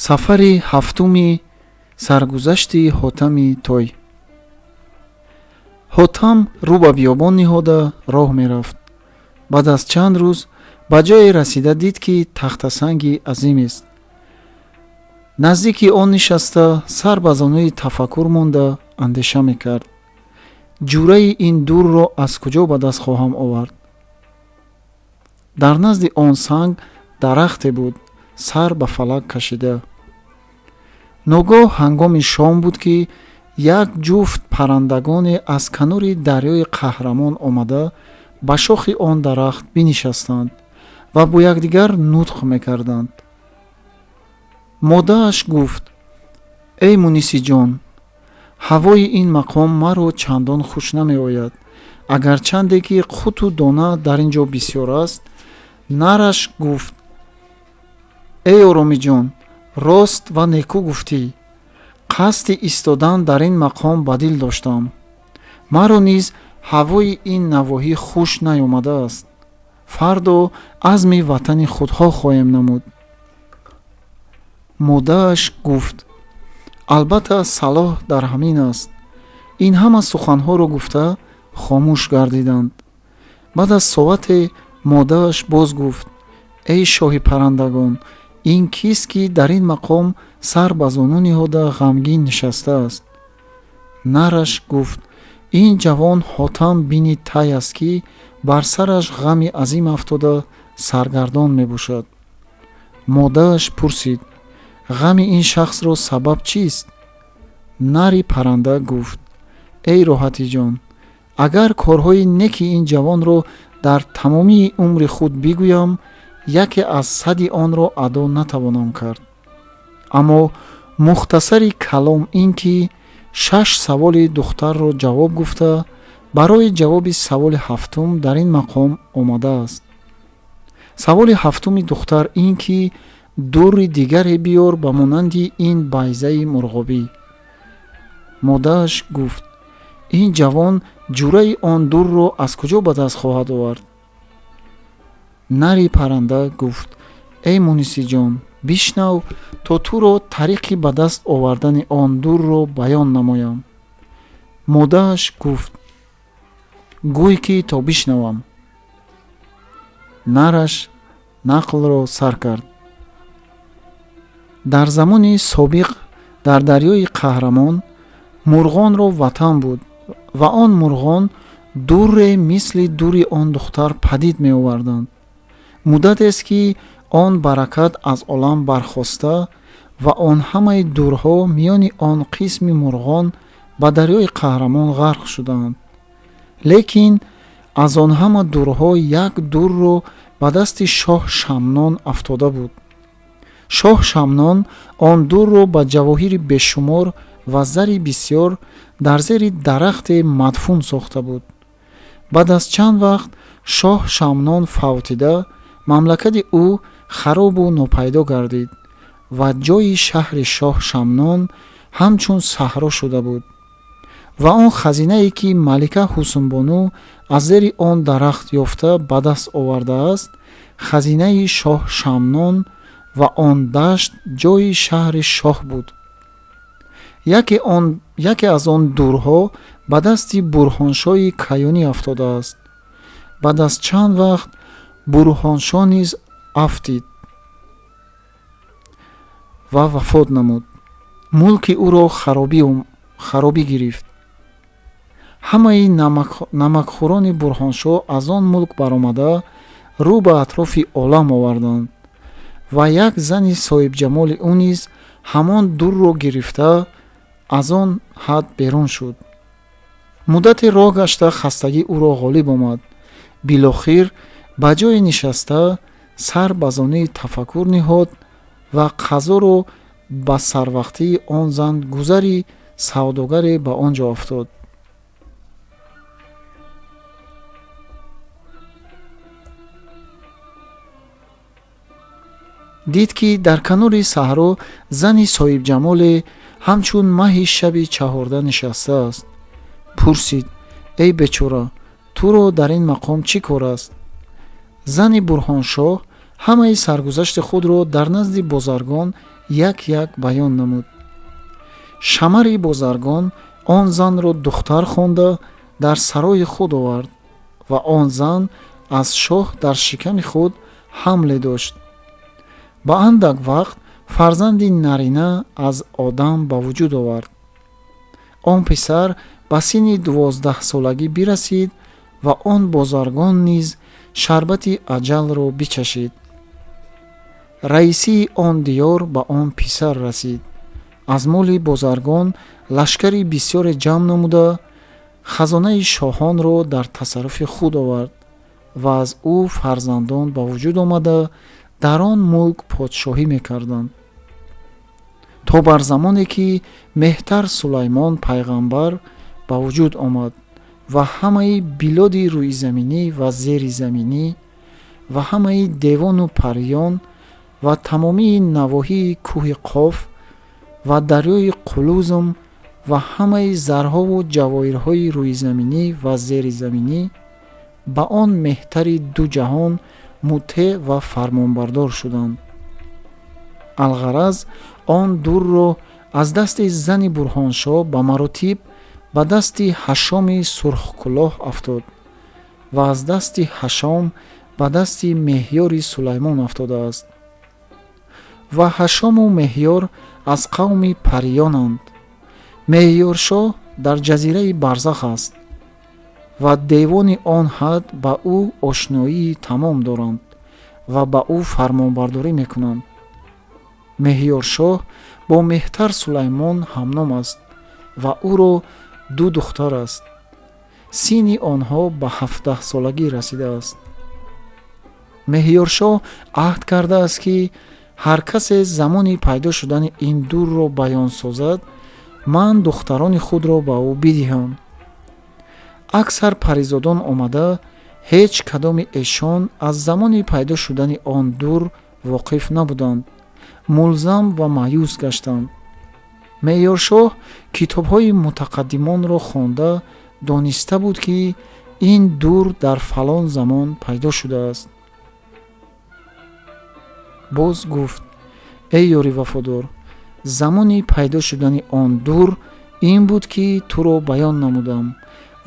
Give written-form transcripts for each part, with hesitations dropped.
Сафари ҳафтуми саргузашти Ҳотами Той. Ҳотам рӯ ба биёбон ниҳода роҳ мерафт. Баъд аз чанд рӯз ба ҷое расида дид, ки тахтасанги азимест. Наздики он нишаста, сар ба зонуи тафаккур монда андеша мекард: ҷураи ин дурро аз куҷо ба даст хоҳам овард? Дар назди он санг дарахте буд, сар ба фалак кашида. Ногоҳ ҳангоми шом буд, ки як ҷуфт паррандагоне аз канори дарёи Қаҳрамон омада, ба шохи он дарахт бинишастанд ва бо якдигар нутқ мекарданд. Модааш гуфт: «Эй мунисиҷон, ҳавои ин мақом маро чандон хуш намеояд, агарчанде ки қуту дона дар ин ҷо бисёр аст». Нараш гуфт: «Эй оромиҷон, рост ва некӯ гуфтӣ. Қасди истодан дар ин мақом ба дил доштам. Маро низ ҳавои ин навоҳӣ хуш наёмадааст. Фардо азми ватани худҳо хоҳем намуд». Модааш гуфт: «Албатта, салоҳ дар ҳамин аст». Ин ҳама суханҳоро гуфта, хомӯш гардиданд. Баъд аз соате модааш боз гуфт: «Эй шоҳи паррандагон, ин кист, ки дар ин мақом сар ба зону ниҳода ғамгин нишастааст?» Нараш гуфт: «Ин ҷавон Ҳотам бини Тай аст, ки бар сараш ғами азим афтода, саргардон мебошад». Модааш пурсид: «Ғами ин шахсро сабаб чист?» Нари парранда гуфт: «Эй роҳатиҷон, агар корҳои неки ин ҷавонро дар тамомии умри худ бигӯям, яке аз сади онро адо натавонам кард. Аммо мухтасари калом ин ки шаш саволи духтарро ҷавоб гуфта, барои ҷавоби саволи ҳафтум дар ин мақом омадааст. Саволи ҳафтуми духтар ин ки дурри дигаре биёр ба монанди ин байзаи мурғобӣ». Модааш гуфт: «Ин ҷавон ҷураи он дурро аз куҷо ба даст хоҳад овард?» Нари парранда гуфт: «Эй мунисиҷон, бишнав, то туро тариқи ба даст овардани он дурро баён намоям». Модааш гуфт: «Гӯй, ки то бишнавам». Нараш нақлро сар кард: «Дар замони собиқ дар дарёи Қаҳрамон мурғонро ватан буд ва он мурғон дурре мисли дури он духтар падид меоварданд. Муддатест, ки он баракат аз олам бархоста ва он ҳамаи дурҳо миёни он қисми мурғон ба дарёи Қаҳрамон ғарқ шудаанд. Лекин аз он ҳама дурҳо як дурро ба дасти шоҳ Шамнон афтода буд. Шоҳ Шамнон он дурро ба ҷавоҳири бешумор ва зари бисёр дар зери дарахте мадфун сохта буд. Баъд аз чанд вақт шоҳ Шамнон фавтида, мамлакати ӯ харобу нопайдо гардид ва ҷои шаҳри шоҳ Шамнон ҳамчун саҳро шуда буд. Ва он хазинае, ки малика Ҳусунбону аз зери он дарахт ёфта ба даст овардааст, хазинаи шоҳ Шамнон ва он дашт ҷои шаҳри шоҳ буд. Яке аз он дурҳо ба дасти Бурҳоншоҳи Каёнӣ афтодааст. Баъд аз чанд вақт Бурҳоншоҳ низ афтид ва вафот намуд. Мулки ӯро харобӣ гирифт. Ҳамаи намакхӯрони Бурҳоншоҳ аз он мулк баромада, рӯ ба атрофи олам оварданд ва як зани соҳибҷамоли ӯ низ ҳамон дурро гирифта, аз он ҳад берун шуд. Муддате роҳ гашта, хастагӣ ӯро ғолиб омад. Билохир ба ҷое нишаста, сар ба зонуи тафаккур ниҳод ва қазоро ба сарвақтии он зан гузари савдогаре ба он ҷо афтод. Дид, ки дар канори саҳро зани соҳибҷамоле ҳамчун маҳи шаби 14 нишастааст. Пурсид: «Эй бечора, туро дар ин мақом чӣ кор аст?» Зани Бурҳоншоҳ Ҳамаи саргузашти худро дар назди бозаргон як як баён намуд. Шамари бозаргон он занро духтар хонда дар сарои худ овард ва он зан аз шоҳ дар шиками худ ҳамле дошт. Ба андак вақт фарзанди нарина аз одам ба вуҷуд овард. Он писар ба синни 12-солагӣ бирасид ва он бозаргон низ шарбати аҷалро бичашид. Раисии он диёр ба он писар расид. Аз моли бозаргон лашкари бисёре ҷамъ намуда, хазонаи шоҳонро дар тасарруфи худ овард ва аз ӯ фарзандон ба вуҷуд омада дар он мулк подшоҳӣ мекарданд, то бар замоне ки меҳтар Сулаймон пайғамбар ба вуҷуд омад ва ҳамаи билоди рӯизаминӣ ва зеризаминӣ ва ҳамаи девону париён ва тамомии навоҳии кӯҳи Қоф ва дарёи Қулузм ва ҳамаи зарҳову ҷавоҳирҳои рӯизаминӣ ва зеризаминӣ ба он меҳтари ду ҷаҳон мутеъ ва фармонбардор шуданд. Алғараз, он дурро аз дасти зани Бурҳоншоҳ ба маротиб ба дасти Ҳашоми сурхкулоҳ афтод ва аз дасти Ҳашом ба дасти Меҳёри Сулаймон афтодааст. Ва Ҳашому Меҳёр аз қавми париёнанд. Меҳёршоҳ дар ҷазираи Барзах аст ва девони он ҳад ба ӯ ошноии тамом доранд ва ба ӯ фармонбардорӣ мекунанд. Меҳёршоҳ бо меҳтар Сулаймон ҳамном аст ва ӯро ду духтар аст. Синни онҳо ба 17-солагӣ расидааст. Меҳёршоҳ аҳд кардааст, ки ҳар касе замони пайдо шудани ин дурро баён созад, ман духтарони худро ба ӯ бидиҳам. Аксар паризодон омада, ҳеҷ кадоми эшон аз замони пайдо шудани он дур воқиф набуданд, мулзам ва маъюс гаштанд. Меҳёршоҳ китобҳои мутақаддимонро хонда дониста буд, ки ин дур дар фалон замон пайдо шудааст. Боз гуфт: «Эй ёри вафодор, замони пайдо шудани он дур ин буд, ки туро баён намудам,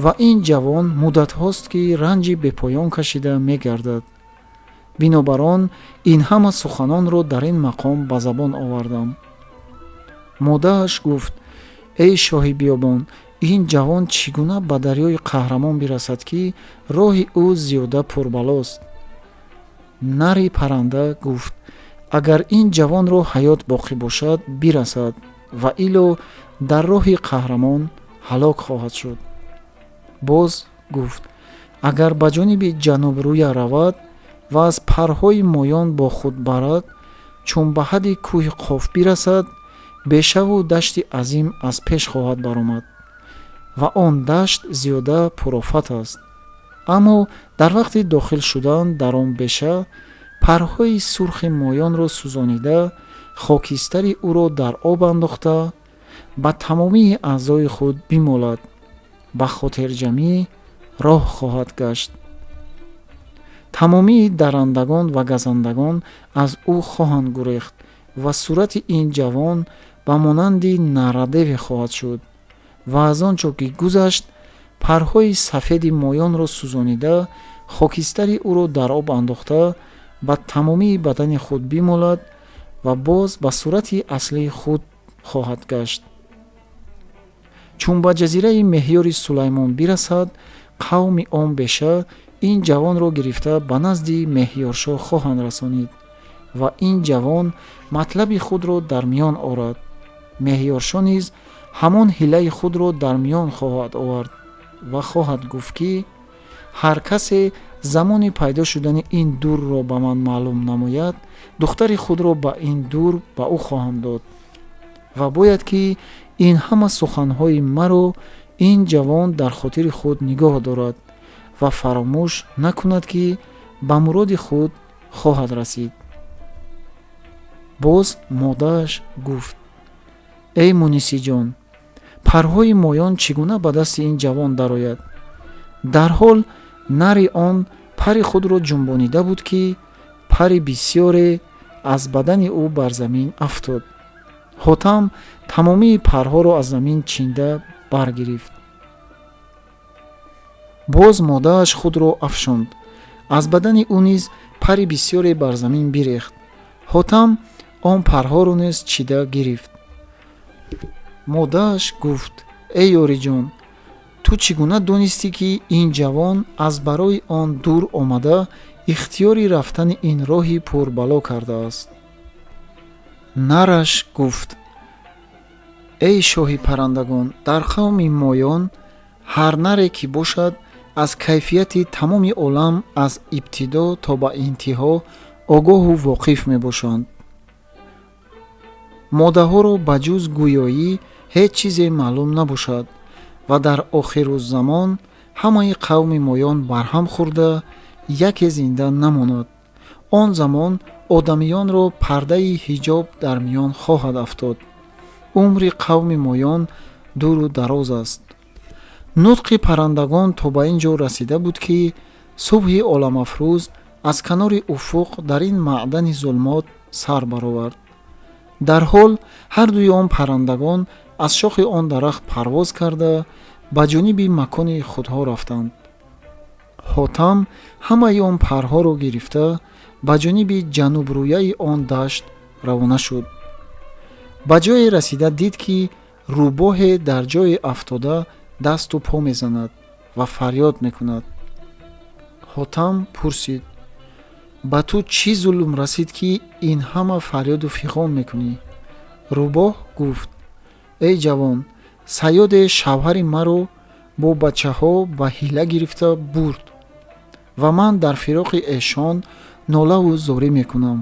ва ин ҷавон муддатҳост, ки ранҷи бепоён кашида мегардад. Бинобар он ин ҳама суханонро дар ин мақом ба забон овардам». Модааш гуфт: «Эй шоҳи биёбон, ин ҷавон чӣ гуна ба дарёи қаҳрамон бирасад, ки роҳи ӯ зиёда пурбалост?» Нари парранда гуфт: «Агар ин ҷавонро ҳаёт боқӣ бошад, бирасад, ва ило дар роҳи қаҳрамон ҳалок хоҳад шуд». Боз гуфт: «Агар ба ҷониби ҷанубрӯя равад ва аз парҳои моён бо худ барад, чун ба ҳадди кӯҳи Қоф бирасад, бешаву дашти азим аз пеш хоҳад баромад ва он дашт зиёда пурофат аст. Аммо дар вақти дохил шудан дар он беша парҳои сурхи моёнро сӯзонида, хокистари ӯро дар об андохта, ба тамомии аъзои худ бимолад, ба хотирҷамъӣ роҳ хоҳад гашт. Тамомии дарандагон ва газандагон аз ӯ хоҳанд гурехт ва сурати ин ҷавон ба монанди нарадеве хоҳад шуд. Ва аз он ҷо ки гузашт, парҳои сафеди моёнро сӯзонида, хокистари ӯро дар об андохта, ба тамомии бадани худ бимолад ва боз ба сурати аслии худ хоҳад гашт. Чун ба ҷазираи Меҳёри Сулаймон бирасад, қавми он беша ин ҷавонро гирифта ба назди Меҳёршоҳ хоҳанд расонид ва ин ҷавон матлаби худро дар миён орад. Меҳёршоҳ низ ҳамон ҳилаи худро дар миён хоҳад овард ва хоҳад гуфт, ки ҳар касе замони пайдо шудани ин дурро ба ман маълум намояд, духтари худро ба ин дур ба ӯ хоҳам дод. Ва бояд, ки ин ҳама суханҳои маро ин ҷавон дар хотири худ нигоҳ дорад ва фаромӯш накунад, ки ба муроди худ хоҳад расид». Боз модааш гуфт: «Эй мунисиҷон, парҳои моён чӣ гуна ба дасти ин ҷавон дарояд?» Дарҳол нари он пари худро ҷунбонида буд, ки Пари бисёре аз бадани ӯ бар замин афтод. Ҳотам тамомии парҳоро аз замин чинда баргирифт. Боз модааш худро афшонд. Аз бадани ӯ низ пари бисёре бар замин бирехт. Ҳотам он парҳоро низ чида гирифт. Модааш гуфт: «Эй ёриҷон, ту чӣ гуна донистӣ, ки ин ҷавон аз барои он дур омада ихтиёри рафтани ин роҳи пурбало кардааст?» Нараш гуфт: «Эй шоҳи паррандагон, дар қавми моён ҳар наре ки бошад, аз кайфияти тамоми олам аз ибтидо то ба интиҳо огоҳу воқиф мебошанд. Модаҳоро ба ҷуз гӯёӣ ҳеҷ чизе маълум набошад ва дар охируззамон ҳамаи қавми моён барҳам хӯрда, яке зинда намонад. Он замон одамиёнро пардаи ҳиҷоб дар миён хоҳад афтод. Умри қавми моён дуру дароз аст». Нутқи паррандагон то ба ин ҷо расида буд, ки субҳи оламафрӯз аз канори уфуқ дар ин маъдани зулмот сар баровард. Дарҳол ҳардуи он паррандагон аз шохи он дарахт парвоз карда, ба ҷониби макони худҳо рафтанд. Ҳотам ҳамаи он парҳоро гирифта, ба ҷониби ҷанубрӯяи он дашт равона шуд. Ба ҷое расида дид, ки рӯбоҳе дар ҷое афтода дасту по мезанад ва фарёд мекунад. Ҳотам пурсид: «Ба ту чӣ зулм расид, ки ин ҳама фарёду фиғон мекунӣ?» Рӯбоҳ гуфт: «Эй ҷавон, сайёде шавҳари маро бо бачаҳо ба ҳила гирифта бурд ва ман дар фироқи эшон нолаву зорӣ мекунам.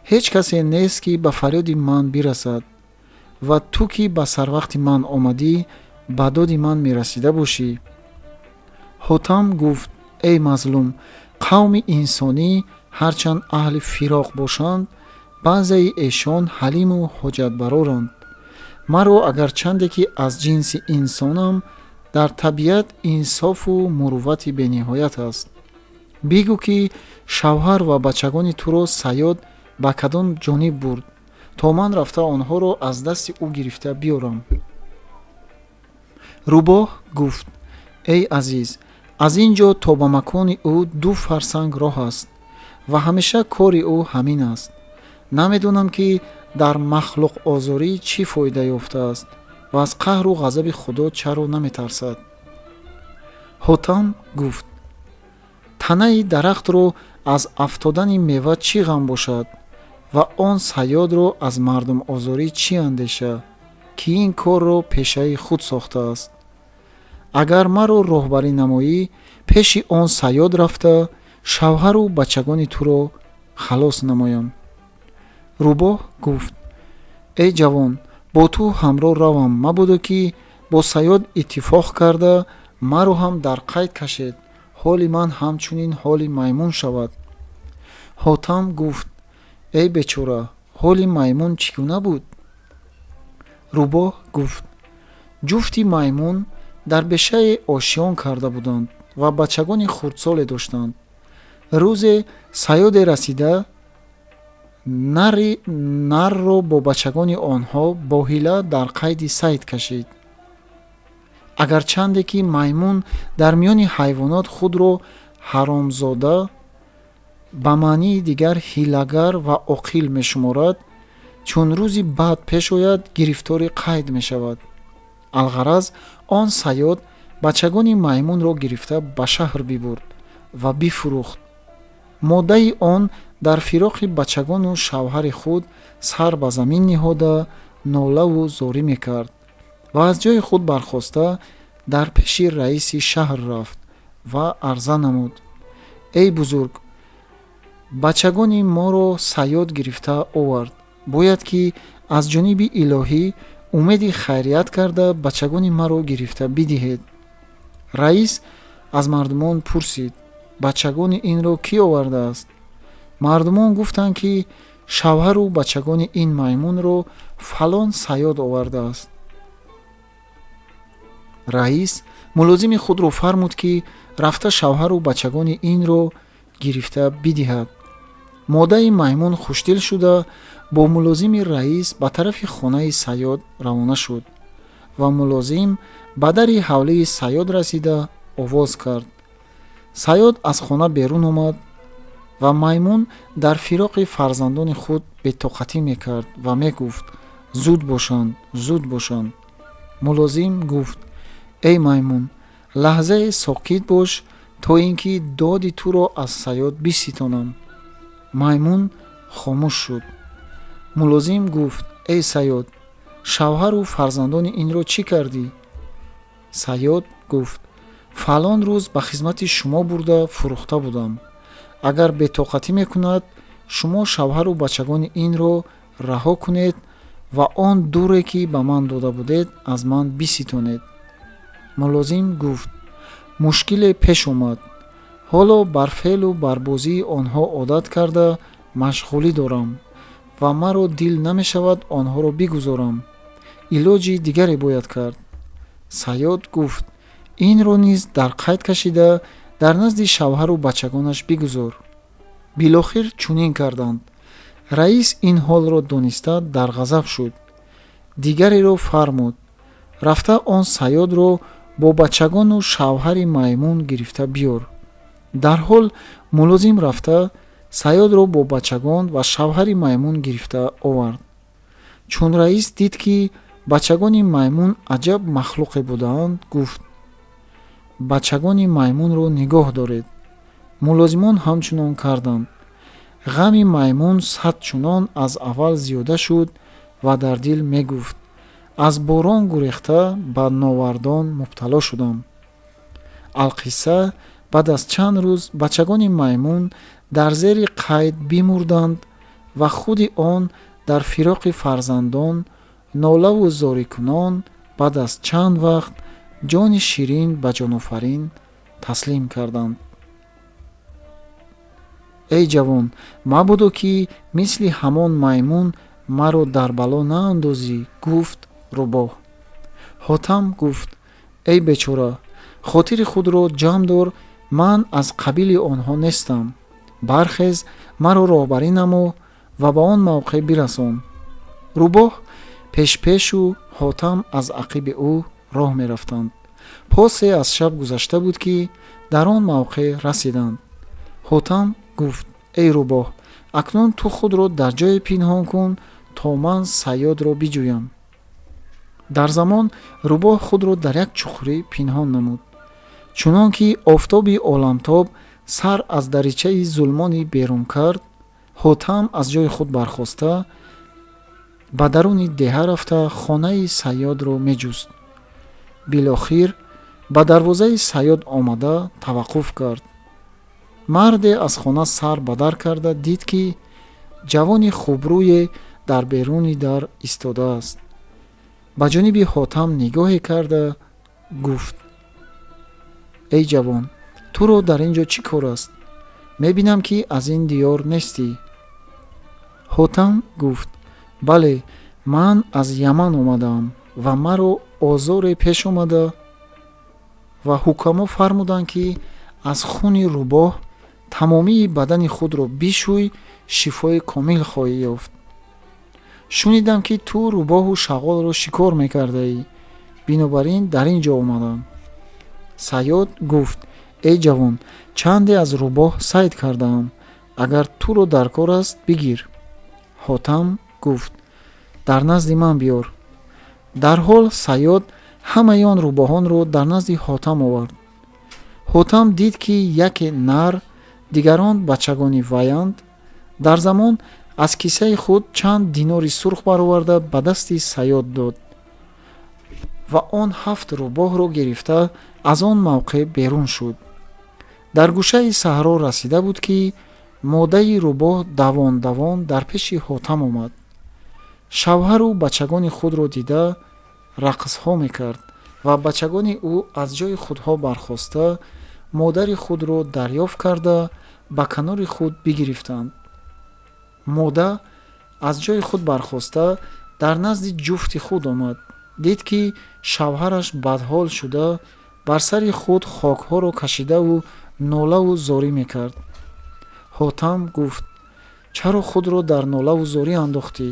Ҳеҷ касе нест, ки ба фарёди ман бирасад, ва ту ки ба сарвақти ман омадӣ, ба доди ман мерасида бошӣ». Ҳотам гуфт: «Эй мазлум, қавми инсонӣ ҳарчанд аҳли фироқ бошанд, баъзеи эшон ҳалиму ҳоҷатбароранд. Маро агарчанде ки аз ҷинси инсонам, дар табиат инсофу муруввати бениҳоят аст. Бигӯ, ки шавҳар ва бачагони туро сайёд ба кадом ҷониб бурд, то ман рафта онҳоро аз дасти ӯ гирифта биёрам». Рӯбоҳ гуфт: «Эй азиз, аз ин ҷо то ба макони ӯ 2 фарсанг роҳ аст ва ҳамеша кори ӯ ҳамин аст. Намедонам, ки дар махлуқозорӣ чӣ фоида ёфтааст ва аз қаҳру ғазаби Худо чаро наметарсад». Ҳотам гуфт: «Танаи дарахтро аз афтодани мева чӣ ғам бошад ва он сайёдро аз мардумозорӣ чӣ андеша, ки ин корро пешаи худ сохтааст? Агар маро роҳбарӣ намоӣ, пеши он сайёд рафта, шавҳару бачагони туро халос намоям». Рӯбоҳ гуфт: «Эй ҷавон, бо ту ҳамроҳ равам, мабодо ки бо сайёд иттифоқ карда маро ҳам дар қайд кашед, ҳоли ман ҳамчунин ҳоли маймун шавад». Ҳотам гуфт: «Эй бечора, ҳоли маймун чӣ гуна буд?» Рӯбоҳ гуфт: «Ҷуфти маймун дар бешае ошиён карда буданд ва бачагони хурдсоле доштанд. Рӯзе сайёде расида нарро бо бачагони онҳо бо ҳила дар қайди сайд кашид. Агарчанде ки маймун дар миёни ҳайвонот худро ҳаромзода, ба маънии дигар ҳилагар ва оқил мешуморад, чун рӯзи бад пеш ояд, гирифтори қайд мешавад. Алғараз, он сайёд бачагони маймунро гирифта ба шаҳр бибурд ва бифурӯхт. Модаи он дар фироқи бачагону шавҳари худ сар ба замин ниҳода нолаву зорӣ мекард ва аз ҷои худ бархоста дар пеши раиси шаҳр рафт ва арза намуд: эй бузург, бачагони моро сайёд гирифта овард. Бояд ки аз ҷониби илоҳӣ умеди хайрият карда бачагони маро гирифта бидиҳед. Раис аз мардумон пурсид: бачагони инро кӣ овардааст? Мардумон гуфтанд, ки шавҳару бачагони ин маймунро фалон сайёд овардааст. Раис мулозими худро фармуд, ки рафта шавҳару бачагони инро гирифта бидиҳад. Модаи маймун хушдил шуда, бо мулозими раис ба тарафи хонаи Сайёд равона шуд ва мулозим ба дари ҳавлии Сайёд расида овоз кард. Сайёд аз хона берун омад ва маймун дар фироқи фарзандони худ бетоқатӣ мекард ва мегуфт: «Зуд бошанд, зуд бошанд». Мулозим гуфт: «Эй маймун, лаҳзае сокит бош, то ин ки доди туро аз Сайёд биситонам». Маймун хомӯш шуд. Мулозим гуфт: «Эй Сайёд, шавҳару фарзандони инро чӣ кардӣ?» Сайёд гуфт: «Фалон рӯз ба хизмати шумо бурда фурӯхта будам. Агар бетоқатӣ мекунад, шумо шавҳару бачагони инро раҳо кунед ва он дуре, ки ба ман дода будед, аз ман биситонед». Мулозим гуфт: «Мушкиле пеш омад. Ҳоло бар феълу бар бозии онҳо одат карда машғулӣ дорам ва маро дил намешавад онҳоро бигузорам. Илоҷи дигаре бояд кард». Сайёд гуфт: «Инро низ дар қайд кашида, дар назди шавҳару бачагонаш бигузор». Билохир чунин карданд. Раис ин ҳолро дониста, дар ғазаб шуд. Дигареро фармуд: «Рафта он Сайёдро бо бачагону шавҳари маймун гирифта биёр». Дарҳол мулозим рафта, Сайёдро бо бачагон ва шавҳари маймун гирифта овард. Чун раис дид, ки бачагони маймун аҷаб махлуқе будаанд, гуфт: «Бачагони маймунро нигоҳ доред». Мулозимон ҳамчунон карданд. Ғами маймун сад чунон аз аввал зиёда шуд ва дар дил мегуфт: «Аз борон гурехта, ба новардон мубтало шудам». Алқисса, баъд аз чанд рӯз бачагони маймун дар зери қайд бимурданд ва худи он дар фироқи фарзандон нолаву зорикунон баъд аз чанд вақт ҷони ширин ба ҷонофарин таслим карданд. Эй ҷавон, мабодо ки мисли ҳамон маймун маро дар бало наандозӣ, гуфт рӯбоҳ. Ҳотам гуфт: «Эй бечора, хотири худро ҷамъ дор, ман аз қабили онҳо нестам. Бархез, маро роҳбарӣ намо ва ба он мавқеъ бирасон». Рӯбоҳ пешпешу Ҳотам аз ақиби ӯ роҳ мерафтанд. Посе аз шаб гузашта буд, ки дар он мавқеъ расиданд. Ҳотам гуфт: «Эй рӯбоҳ, акнун ту худро дар ҷое пинҳон кун, то ман Сайёдро биҷӯям». Дар замон рӯбоҳ худро дар як чуқурӣ пинҳон намуд. Чунон ки офтоби оламтоб сар аз даричаи зулмонӣ берун кард, Ҳотам аз ҷои худ бархоста, ба даруни деҳа рафта, хонаи Сайёдро меҷуст. Билохир ба дарвозаи Сайёд омада таваққуф кард. Марде аз хона сар ба дар карда дид, ки ҷавони хубрӯе дар беруни дар истодааст. Ба ҷониби Ҳотам нигоҳе карда гуфт: «Эй ҷавон, туро дар ин ҷо чӣ кор аст? Мебинам, ки аз ин диёр нестӣ». Ҳотам гуфт: «Бале, ман аз Яман омадаам ва маро озоре пеш омада ва ҳукамо фармуданд, ки аз хуни рӯбоҳ тамомии бадани худро бишӯй, шифои комил хоҳӣ ёфт. Шунидам, ки ту рӯбоҳу шағолро шикор мекардаӣ, бинобар ин дар ин ҷо омадам». Сайёд гуфт: «Эй ҷавон, чанде аз рӯбоҳ сайд кардаам. Агар туро дар кор аст, бигир». Ҳотам гуфт: «Дар назди ман биёр». Дарҳол Сайёд ҳамаи он рӯбоҳонро дар назди Ҳотам овард. Ҳотам дид, ки яке нар, дигарон бачагони ваянд. Дар замон аз кисаи худ чанд динори сурх бароварда, ба дасти Сайёд дод ва он ҳафт рӯбоҳро гирифта, аз он мавқеъ берун шуд. Дар гӯшаи саҳро расида буд, ки модаи рӯбоҳ давон давон дар пеши Ҳотам омад. Шавҳару бачагони худро дида, рақсҳо мекард ва бачагони ӯ аз ҷои худҳо бархоста, модари худро дарёфт карда, ба канори худ бигирифтанд. Мода аз ҷои худ бархоста, дар назди ҷуфти худ омад. Дид, ки шавҳараш бадҳол шуда, бар сари худ хокҳоро кашидаву нолаву зорӣ мекард. Ҳотам гуфт: Чаро худро дар нолаву зорӣ андохтӣ?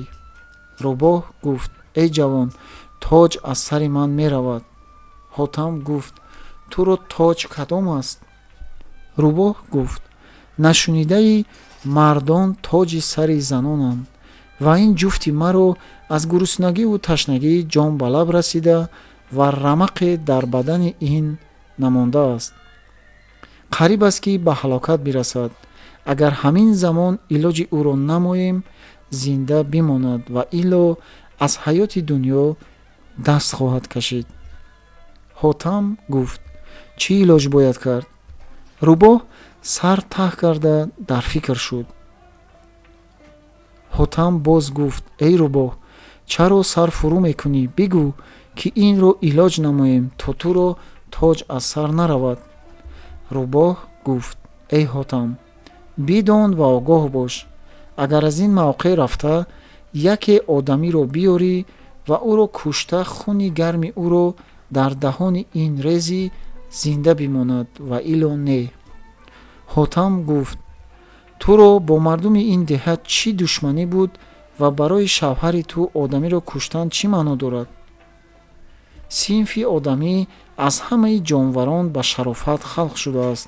Рӯбоҳ гуфт: эй ҷавон, тоҷ аз сари ман меравад. Ҳотам гуфт: туро тоҷ кадом аст? Рӯбоҳ гуфт: нашунидаи мардон тоҷи сари занонанд ва ин ҷуфти маро аз гуруснагиву ташнагӣ ҷон ба лаб расида ва рамақе дар бадани ин намондааст. Қариб аст, ки ба ҳалокат бирасад. Агар ҳамин замон илоҷи ӯро намоем, зинда бимонад ва илло аз ҳаёти дунё даст хоҳад кашид. Ҳотам гуфт: чӣ илоҷ бояд кард? Рӯбоҳ сар таҳ карда дар фикр шуд. Ҳотам боз гуфт: эй рӯбоҳ, чаро сар фурӯ мекунӣ? Бигӯ, ки инро илоҷ намоем, то туро тоҷ аз сар наравад. Рӯбоҳ гуфт: эй Ҳотам, бидон ва огоҳ бош, агар аз ин мавқеъ рафта яке одамиро биёрӣ ва ӯро кушта, хуни гарми ӯро дар даҳони ин резӣ, зинда бимонад ва илло не. Ҳотам гуфт: туро бо мардуми ин деҳа чӣ душманӣ буд ва барои шавҳари ту одамиро куштан чӣ маъно дорад? Синфи одамӣ аз ҳамаи ҷонварон ба шарофат халқ шудааст.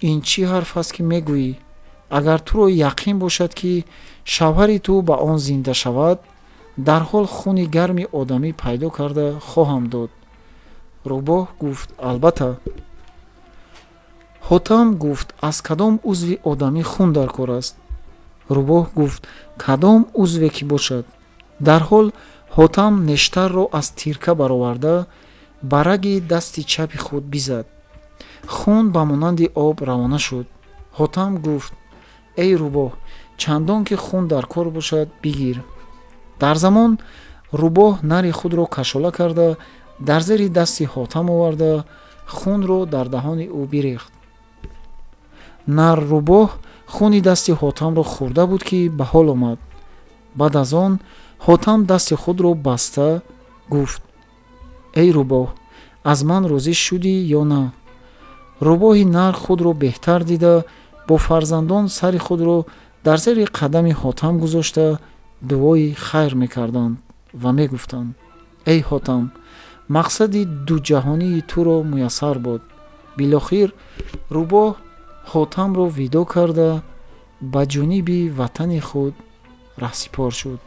Ин чӣ ҳарф аст, ки мегӯӣ? Агар туро яқин бошад, ки шавҳари ту ба он зинда шавад, дарҳол хуни гарми одамӣ пайдо карда хоҳам дод. Рӯбоҳ гуфт: албатта. Ҳотам гуфт: аз кадом узви одамӣ хун дар кор аст? Рӯбоҳ гуфт: кадом узве ки бошад. Дарҳол Ҳотам нештарро аз тирка бароварда, ба раги дасти чапи худ бизад. Хун ба монанди об равона шуд. Ҳотам гуфт: эй рӯбоҳ, чандон ки хун дар кор бошад, бигир. Дар замон рӯбоҳ нари худро кашола карда, дар зери дасти Ҳотам оварда, хунро дар даҳони ӯ бирехт. Нар рӯбоҳ хуни дасти Ҳотамро хӯрда буд, ки ба ҳол омад. Баъд аз он Ҳотам дасти худро баста гуфт: эй рӯбоҳ, аз ман розӣ шудӣ ё на? Рӯбоҳи нар худро беҳтар дида, бо фарзандон сари худро дар зери қадами Ҳотам гузошта, дуои хайр мекарданд ва мегуфтанд: эй Ҳотам, мақсади дуҷаҳонии туро муяссар буд. Билохир рӯбоҳ Ҳотамро видо карда, ба ҷониби ватани худ раҳсипор шуд.